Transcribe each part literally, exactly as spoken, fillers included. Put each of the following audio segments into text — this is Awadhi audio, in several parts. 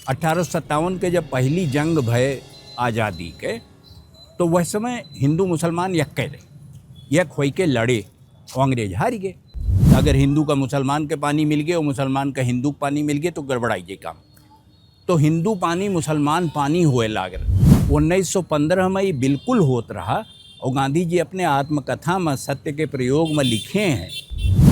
अठारह सौ सत्तावन के जब पहली जंग भय आज़ादी के, तो वह समय हिंदू मुसलमान यक्के रहे, यक होई के लड़े, और अंग्रेज हारि गए। अगर हिंदू का मुसलमान के पानी मिल गए और मुसलमान का हिंदू के पानी मिल गए, तो गड़बड़ाई जे काम। तो हिंदू पानी, मुसलमान पानी होए लाग रहे। उन्नीस सौ पन्द्रह में ये बिल्कुल होत रहा, और गांधी जी अपने आत्मकथा में सत्य के प्रयोग में लिखे हैं,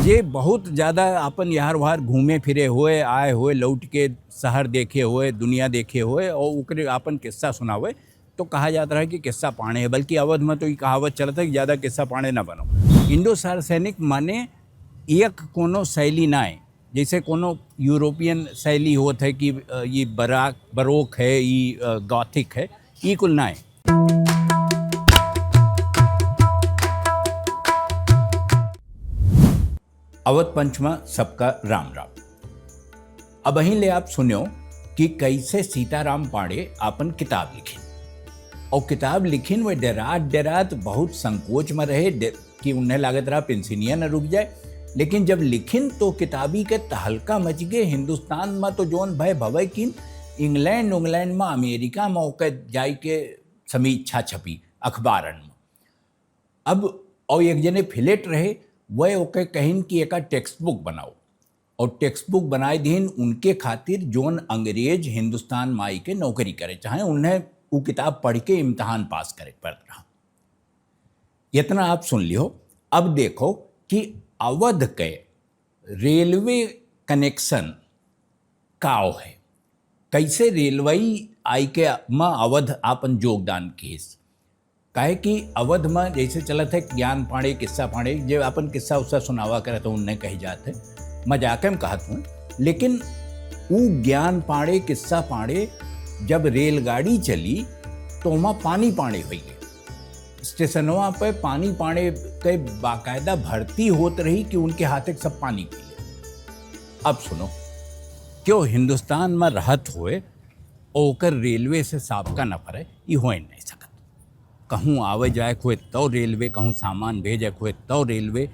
जे बहुत ज़्यादा अपन यार वार घूमे फिरे हुए, आए हुए, लौट के शहर देखे हुए, दुनिया देखे हुए, और ओकरे आपन किस्सा सुनावे, तो कहा जात रहा कि किस्सा पाड़े है, बल्कि अवध में तो ये कहावत चलत है कि ज़्यादा किस्सा पाड़े ना बनो। इंडो सारसैनिक माने एक कोनो शैली ना है, जैसे कोनो यूरोपियन शैली होत है कि, अ, ये बराक, बरोक है, ये, अ, गॉथिक है, ये कुल ना है। अवध पंच मा सबका राम राम। अबहीं ले आप सुन्यो कि कैसे सीताराम पांड़े आपन किताब लिखिन। और किताब लिखिन वे डेरात डेरात बहुत संकोच में रहे, डे-, कि उन्हें लागत रहा पेंसिनिया न रुक जाए। लेकिन जब लिखिन तो किताबी के तहलका मच गए। हिंदुस्तान में तो जौन भय भवे किन, इंग्लैंड उंग्लैंड में, अमेरिका में ओके जाई के समीक्षा छपी अखबारन में। अब और एक जने फिलेट रहे, वह ओके कहिन कि एका टेक्स्ट बुक बनाओ। और टेक्स्ट बुक बनाए दीन उनके खातिर जौन अंग्रेज हिंदुस्तान माई के नौकरी करे चाहे, उन्हें वो किताब पढ़ के इम्तहान पास करे पड़त रहा। इतना आप सुन लियो। अब देखो कि अवध के रेलवे कनेक्शन काव है, कैसे रेलवे आई के म अवध आपन योगदान किहिस। काहे कि अवध में जैसे चलत है ज्ञान पांड़े, किस्सा पांड़े, जे आपन किस्सा उस्सा सुनावा करत है, उन्हें कही जात है, मजाक में कहत हूँ। लेकिन ऊ ज्ञान पांड़े, किस्सा पांड़े, जब रेलगाड़ी चली, तो वहाँ पानी पांड़े होई गए। स्टेशनवा पे पानी पांड़े के बाकायदा भर्ती होत रही कि उनके हाथे के सब पानी पी ले। अब सुनो, क्यों हिंदुस्तान में रहत होए, ओकर रेलवे से साबका न परे, ई होए नहीं सकत। कहूँ आवे जाए के होए, तौ रेलवे, कहूँ सामान भेजे के होए, तौ रेलवे,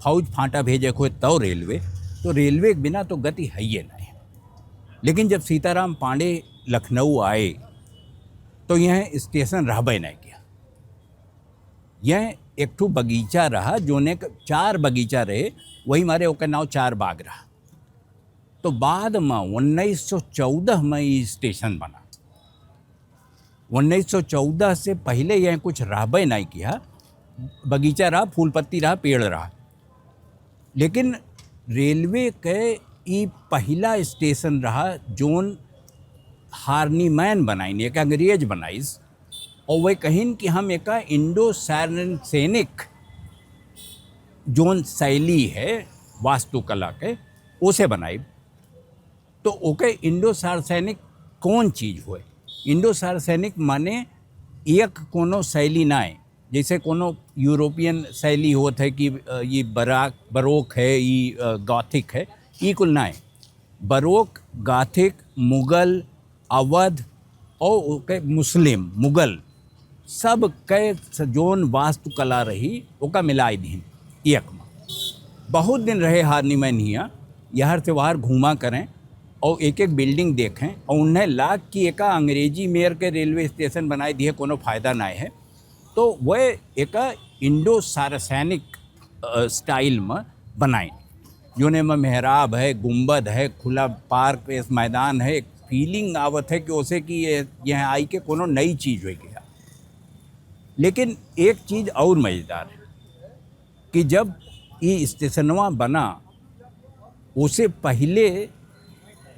फौज फांटा भेजे के होए, तौ रेलवे, तो रेलवे के बिना तो गति हइये नहीं। लेकिन जब सीताराम पांड़े लखनऊ आए, तो यह स्टेशन रहबे नहीं किया। यह एक ठो बगीचा रहा, जोने क-, चार बगीचा रहे, वही मारे ओकर नाव चार बाग रहा। तो बाद में उन्नीस सौ चौदह में ई स्टेशन बना। उन्नीस सौ चौदह से पहिले यह कुछ रहबे नहीं किया, बगीचा रहा, फूल पत्ती रहा, पेड़ रहा। लेकिन रेलवे के ई पहिला स्टेशन रहा, जोन हार्नीमैन बनाइन, एक अंग्रेज बनाइस, और वे कहिन कि हम एका इंडो सारसैनिक जोन शैली है वास्तुकला के, ओसे बनाइब। तो ओके इंडो सारसैनिक कौन चीज होए? इंडो सारसैनिक माने एक कोनो शैली ना है, जैसे कोनो यूरोपियन शैली होत है कि, अ, ये बराक, बरोक है, ये, अ, गॉथिक है, ये कुल ना है। बरोक, गॉथिक, मुगल, अवध और ओके मुस्लिम, मुगल, सब के स-, जोन वास्तुकला रही, ओका मिलाई दीन एक में। बहुत दिन रहे हार्नीमैन हियाँ, यहर से वहर घूमा करें और एक एक बिल्डिंग देखें और उन्हें लाग कि एका अंग्रेजी मेर के रेलवे स्टेशन बनाए दिए, कोनो फायदा ना है। तो वह एक इंडो सारसैनिक, अ, स्टाइल में बनाए, जोने में मेहराब है, गुंबद है, खुला पार्क, इस मैदान है, एक फीलिंग आवत है कि ओसे कि ये, यह आई के कोनो नई चीज हो गया। लेकिन एक चीज और मजेदार है कि जब ई स्टेशनवा बना, ओसे पहिले,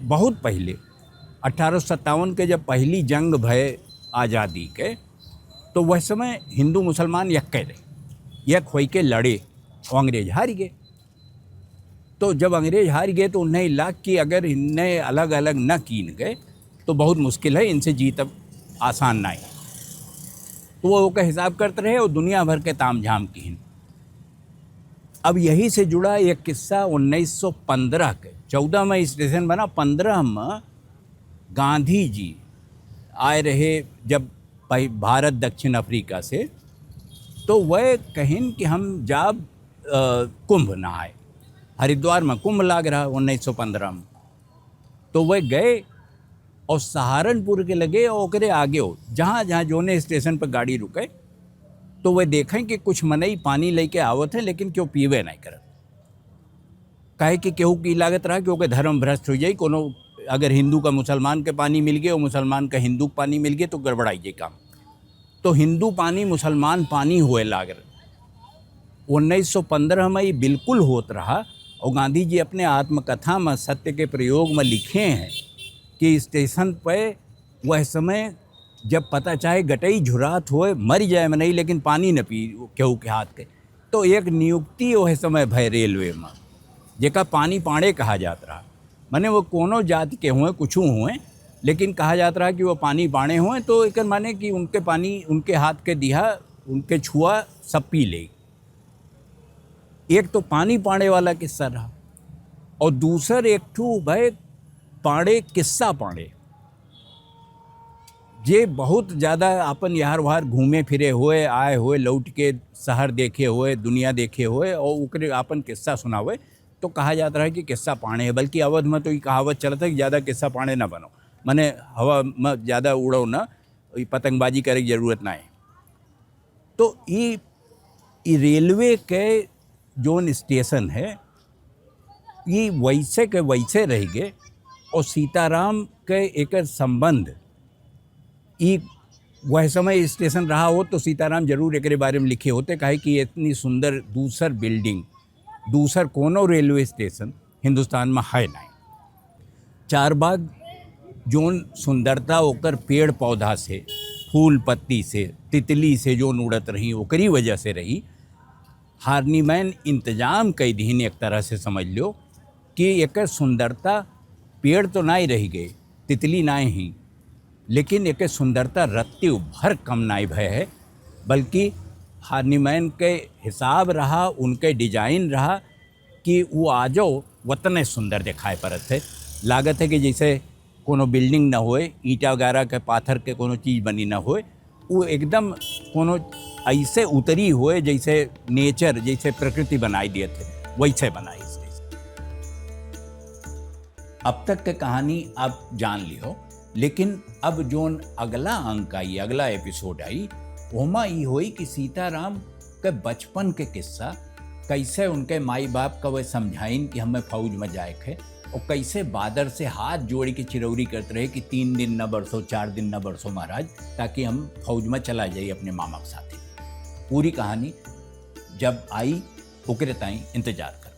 बहुत पहिले, अठारह सौ सत्तावन के जब पहली जंग भय आज़ादी के, तो वह समय हिंदू मुसलमान यक्के रहे, यक होई के लड़े, और अंग्रेज हारि गए। तो जब अंग्रेज हारि गए, तो उन्हें लाग कि अगर इन्हें अलग-अलग न कीन गए, तो बहुत मुश्किल है, इनसे जीत अब आसान ना है। तो वो ओकर हिसाब करते रहे और दुनिया भर के तामझाम कीन। अब यही से जुड़ा एक किस्सा उन्नीस सौ पन्द्रह के, चौदह में स्टेशन बना, पन्द्रह में गांधी जी आए रहे जब पहि-, भारत दक्षिण अफ्रीका से, तो वह कहिन कि हम जाब, अ, कुंभ नहाए। हरिद्वार में कुंभ लाग रहा उन्नीस सौ पन्द्रह में। तो वह गए, और सहारनपुर के लगे और ओकरे आगे हो, जहाँ जहाँ जोने स्टेशन पर गाड़ी रुके, तो वे देखें कि कुछ मनई पानी लेके आवत है, लेकिन क्यों पीवे नहीं करत। काहे कि केहू की लागत रहा कि ओके धर्म भ्रष्ट हो जाई, कोनो अगर हिंदू का मुसलमान के पानी मिल गए और मुसलमान का हिंदू के पानी मिल गए तो गड़बड़ाई जाई काम। तो हिंदू पानी मुसलमान पानी होए लाग रहे। उन्नीस सौ पन्द्रह में ये बिल्कुल होत रहा। और गांधी जी अपने आत्मकथा में सत्य के प्रयोग में लिखे हैं कि स्टेशन पे वह समय जब पता चाहे गटई झुरात होए, मर जाए मनई, लेकिन पानी न पी केहू के हाथ के। तो एक नियुक्ति वह समय भय रेलवे में, जेका पानी पाड़े कहा जात रहा। माने वो कोनो जाति के हुए, कुछ हुए, लेकिन कहा जात रहा कि वो पानी पाड़े हुए, तो एकर माने कि उनके पानी, उनके हाथ के दिहा, उनके छुआ, सब पी ले। एक तो पानी पाड़े वाला किस्सा रहा, और दूसर एक ठू भय पाड़े, किस्सा पाड़े, जे बहुत ज्यादा आपन यार वार घूमे फिरे होए, आए होए, लौट के शहर देखे होए, दुनिया देखे होए, और ओकरे आपन किस्सा सुनावे, तो कहा जात रहा कि किस्सा पाड़े है। बल्कि अवध में तो ये कहावत चलत है कि ज्यादा किस्सा पाड़े ना बनो, माने हवा में ज्यादा उड़ो ना, ये पतंगबाजी करे की जरूरत ना है। तो ई, ई रेलवे के जोन स्टेशन है, ई वैसे के वैसे रह गए, और सीताराम के एकर संबंध, ई वह समय स्टेशन रहा हो तो सीताराम जरूर एकरे बारे में लिखे होते, काहे कि इतनी सुंदर दूसर बिल्डिंग, दूसर कोनो रेलवे स्टेशन हिंदुस्तान में है नहीं। चारबाग जोन सुंदरता ओकर पेड़ पौधा से, फूल पत्ती से, तितली से जोन उड़त रही, ओकरी वजह से रही। हार्नीमैन इंतजाम कई दीन, एक तरह से समझ लो कि एकर सुंदरता, पेड़ तो नाई रह गए, तितली नाई ही, लेकिन एकर सुंदरता रत्ती भर कम नाई भय है, बल्कि हार्नीमैन के हिसाब रहा, उनके डिजाइन रहा कि वो आजो वतने सुंदर दिखाई पड़त है। लागत है कि जैसे कोनो बिल्डिंग न होए, ईंटा गारा के, पाथर के कोनो चीज बनी न होए, वो एकदम कोनो ऐसे उतरी होए जैसे नेचर, जैसे प्रकृति बनाई दिए थे, वैसे बनाई इसके। अब तक के कहानी आप जान लिहो, लेकिन अब जोन अगला अंक आई, अगला एपिसोड आई, ओमा ई होई कि सीताराम के बचपन के किस्सा, कैसे उनके माई बाप का वे समझाइन कि हमें फौज में जाए के है, और कैसे बादर से हाथ जोड़ के चिरौरी करत रहे कि तीन दिन न बरसो, चार दिन न बरसो महाराज, ताकि हम फौज में चला जाई अपने मामा के साथे। पूरी कहानी जब आई, ओकरे ताईं इंतजार कर।